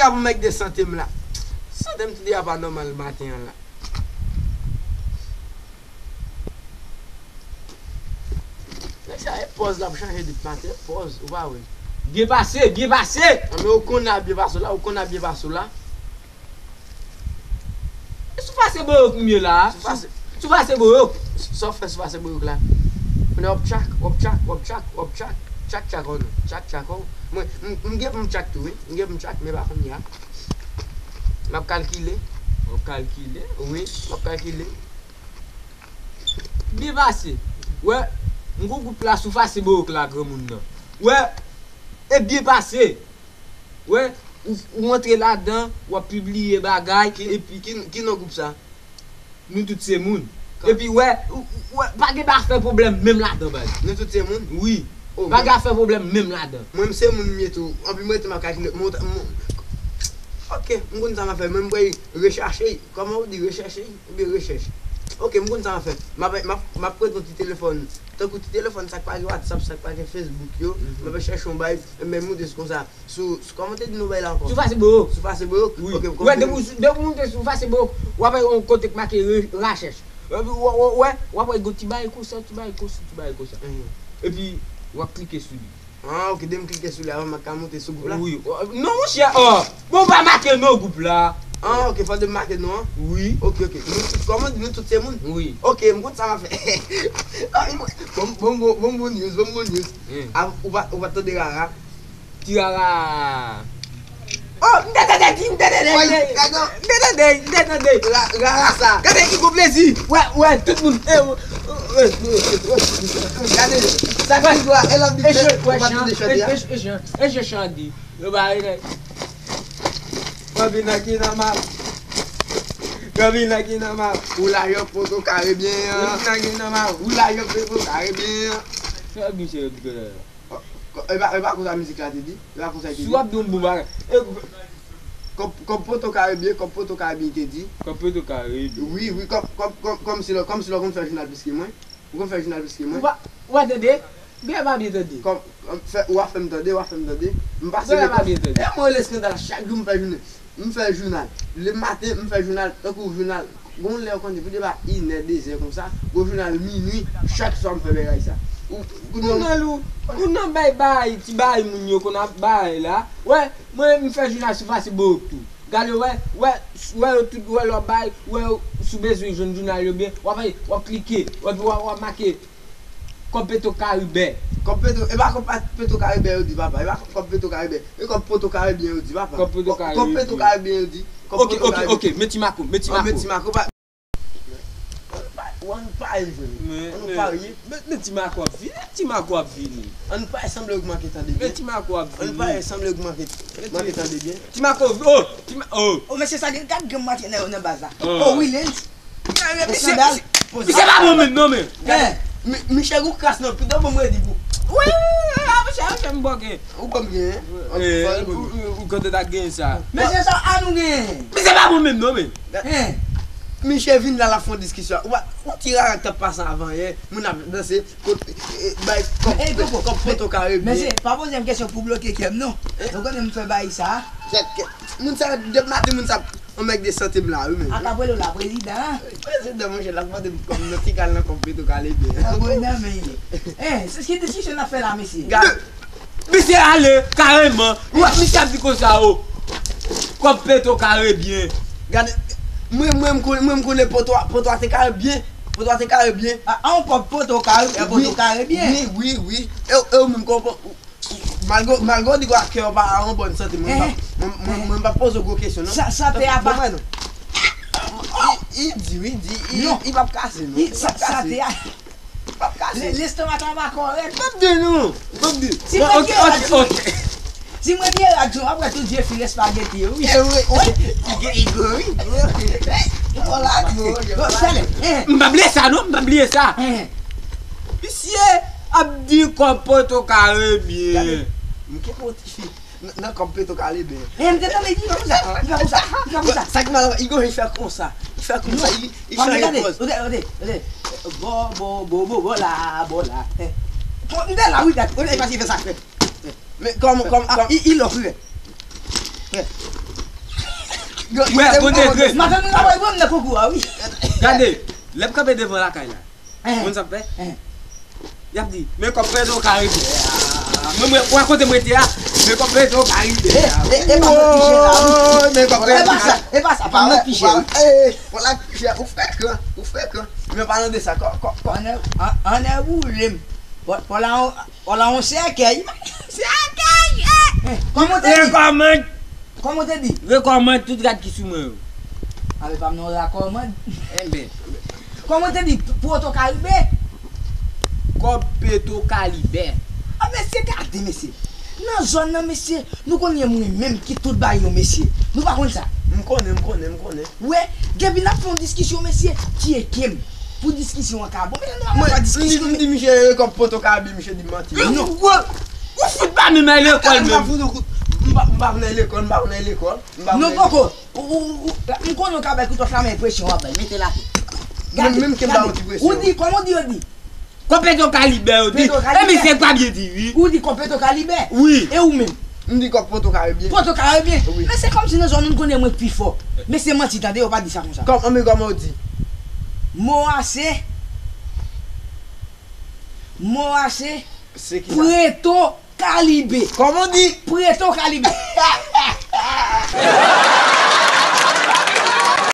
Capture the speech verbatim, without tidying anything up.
Ka pou mèg de sante m la. Sante m tou deja pa nòmal maten an la. Nèg sa e pòz l ap chanje depi maten, pòz, ou pa wè. Byen pase, byen pase. Anben ou konn a byen pase w la, ou konn a byen pase w la. E sou fase boyok m ye la. Sou fase, sou fase boyok. Sa w fè sou fase boyok la? Kounye a w ap tchak, w ap tchak, w ap tchak, w ap tchak, tchak tchak ò non, tchak tchak ò. Mwen, m, m gen pou m tchak tou wi, m gen pou m tchak, men pa kounye a. M ap kalkile. W ap kalkile? Wi, m ap kalkile. Byen pase. Wè, m gon gwoup la sou fase boyok la granmoun nan. Wè, e byen pase. Wè, ou, ou antre ladan, w ap pibliye bagay, epi ki, ki non gwoup sa? Nou tout se moun. Epi wè, ou, ou, wè, pa gen pa fè pwoblèm menm ladan baz. Nou tout se moun? Wi. Oh, pa gen afè pwoblèm menm ladan. Mwen m se moun m ye tou. Anpi mwen tou m ap kalkile. Mwen, mwen, ok, m konn sa m ap fè. Mwen m pral rechache. Kòman ou di rechache? Oubyen rechèch? Ok, m konn sa m ap fè. M ap, m ap, m ap pran yon ti telefòn. Tankou ti telefòn sa k pa gen WhatsApp, sa k pa gen Facebook yo. M ap chèche yon bay, men m moute sou konsa. Sou, sou kòman te di non bay la ankò? Sou fase boyok. Sou fase boyok? Wi. Ok, wè, depi w sou, depi w moute sou fase boyok, w ap wè yon kote k make re-, rachèch. Epi w, w, wè, w ap wè gon ti bagay konsa, ti bagay konsa, ti bagay konsa. Epi w ap klike sou li. Ah, ok, depi m klike sou li avan m ka moute sou gwoup la? Wi. Non, monchè, oh, bon, pa make non gwoup la. Ah, ok, fò depi make non an? Wi. Ok, ok. Nou tout, kòman di nou tout se moun? Wi. Ok, m konn sa m ap fè. Bon, bon, bon, bon, bon news, bon, bon news. Ah, ou pa, ou pa tande rara? Ti rara. Oh, m te tande, m te tande, m te tande, m te tande. Rara sa. Gade ki gwo plezi. Wè, wè, tout moun. Gade, sa ki gwo, e lòt di, e jan, e jan, e jan, e jan di. Yo ba, e jan. Mwen vin nan ki nan mal. Mwen vin nan ki nan mal. Ou la yo poto kare byen. Mwen vin nan ki nan mal. Ou la yo poto kare byen. Sa misye yo di konsa. Ko-, e pa, e pa konsa mizik la te di? E pa konsa li te di? Si w ap di yon bon bagay. E, kòb, kòb poto kare byen, kòb poto kare byen te di. Kòb poto kare byen. Wi, wi, kòb, kòb, kòb, kòmsi lè, kòmsi lè w konn fè jounal plis ke mwen. Ou konn fè jounal plis ke mwen. Ou pa, ou pa tande? Byen pa byen tande. Kòm, kòm fè, w a fè m tande, w a fè m tande. M pase. Byen pa byen tande. E mwen rele eskandal chak jou m fè jounen. M fè jounal. Lematen, m fè jounal, tankou jounal. Gon lè ou konn pou depa inè, dezè konsa, gon jounal minui, chak swa m fè bagay sa. Ou, ou non. Jounal ou, ou nan bay bay, ti bay moun yo konn ap bay la. Wè, mwen, m fè jounal sou Facebook tou. Gade, wè, wè, wè yo tout, wè lè w ap bay, wè yo, si w bezwen jwenn jounal yo byen, w ap, w ap klike, w ap, w ap, w ap make. Kòb Petro Karibe. Kòb Petro, e pa kòb pa-, Petro Karibe yo di papa. E pa kòb Petro Karibe. E kòb Poto Kare byen yo di papa. Kòb Poto Kare byen yo di. Kòb Poto Kare byen. Ok, ok, ok. Men ti mako, men ti mako. Men ti mako pa. Ann pa, ann pa jwe. Ann parye. Men, men ti mako ap vini, ti mako ap vini. Ann pa sanble ou manke tande byen. Men ti mako ap vini. Ann pa sanble ou manke, manke tande byen. Ti mako, oh, ti ma-, oh. Oh, mesye sa gen kat granm maten nan, nan baz la. Oh, Wilens. Misye, misye pa bon menm non men. Gade, mi-, Michel gon kras nan pito bon mwen di pou. Wi, wi, wi, wi, a, Michel, Michel m bòke. Ou kòm gen, hein? Eh, ou, ou, ou kontan ta gen sa. Men se sa a nou gen. Misye pa bon menm non men. Hein? Michel vin la, la fè yon diskisyon. Ou pa, yon ti rara k t ap pase avan yè, moun ap danse, kot, eh, bay, kòb, eh, kòb poto kare byen. Men se, pa poze m kesyon pou bloke kè m non. Hein? Ou konnen m fè bay sa. Moun sa, depi maten moun sa, Yon mèg de sante m la, wi, men. Akabwelo la, prezidan. Prezidan, monchè, l ap mande m kòb nan ti kal nan kòb Petro Kale byen. Akabwelo nan men li. Eh, se ki diskisyon n ap fè la, mesye? Gade. Misye ale, kareman. Ou wè, misye ap di konsa, o. Kòb Petro Kare byen. Gade, mwen, mwen, m konnen, mwen, m konnen poto a, poto a te kare byen. Poto a te kare byen. A, a, yon kòb poto kare, poto kare byen. Wi, wi, wi. E, e ou menm konprann. Malgre, malgre w di w ak kè w pa an bòn sante, mwen pa, mwen, mwen, mwen pa poze w gwo kesyon, non. Sa, sante a pa. Bon, mwen, non. I, i di wi, di, i, i p ap kase, non. I p ap kase. Sante a. I p ap kase. Lestomak la pa kòrèk. M p ap di, non. M p ap di. Si mwen vye rad sou, si mwen vye rad sou, apre tout vye fil espageti yo, wi. E wi. Wi. I gwo, i gwo, wi. I gwo la, gwo, gwo la. M p ap bliye sa, non. M p ap bliye sa. Misye ap di kòb poto kare byen. Gade, m kenbe yon ti fi nan, nan kòb poto kare byen. E, m te tande, li fè konsa, li fè konsa, li fè konsa. Sa ki mal, li gon, li fè konsa. Li fè konsa, li, li chanje pòz. Gade, gade, gade. Bo, bo, bo, bo, bo la, bo la. Eh. Bon, m te la, wi, gade. Gade, e pa si fè sa, fè. Men kòm, kòm, kòm, i, i lòk, wi. Eh. Wè, gon degre. Maten nou ka bay pran nan konkou a wi. Gade, lè m kanpe devan lakay la. Moun sa fè? Y ap di, men kòb Petro Karibe. Mwen mwen wè kote mwen te a, men kòb Petro Karibe. E pa mwen ki chè la wi. Men kòb Petro Karibe. E pa sa, pa mwen ki chè wi. Wala ki chè, ou frekan, ou frekan. Men palan de sa, kò kò kò. Ann e boule m. Wala yon sèkèy. Sèkèy! Kòman w te di? Kòman w te di? Rekòmand tout rad ki sou mwen yo. A men pa m non rekòmand. Enben. Kòman w te di? Pwoto Karibe? Kòb Petro Karibe. A mesye gade mesye. Nan zòn nan mesye, nou konn gen moun menm ki tout bay yo mesye. Nou pa konn sa. M konnen, m konnen, m konnen. Wè, depi n ap fè yon diskisyon mesye, tiye ke m. Pou diskisyon an ka bon. Mesye nou pa konn fè diskisyon. M di misye rekòb Pwoto Karibe, misye di m manti. Non. Ou fout pa menm al lekòl menm. M pa vin al lekòl, m pa vin al lekòl. Non poko. M konnen w ka bay kout wòch la men presyon w ap bay. Mete l atè. Gade, gade. Ou di, kòman w di yo di? Kòb Petro Karibe yo di. E mesye pa byen di wi. Ou di kòb Petro Karibe? Wi. E ou menm? M di kòb Pwoto Karibe. Pwoto Karibe? Wi. Men se kòmsi nan zòn nou konnen mwen pi fò. Men se manti tande, yo pa di sa konsa. Kòm, anben kòman w di? Mo a se. Mo a se. Se ki sa? Preto Kalibe. Kòman w di? Preto Kalibe.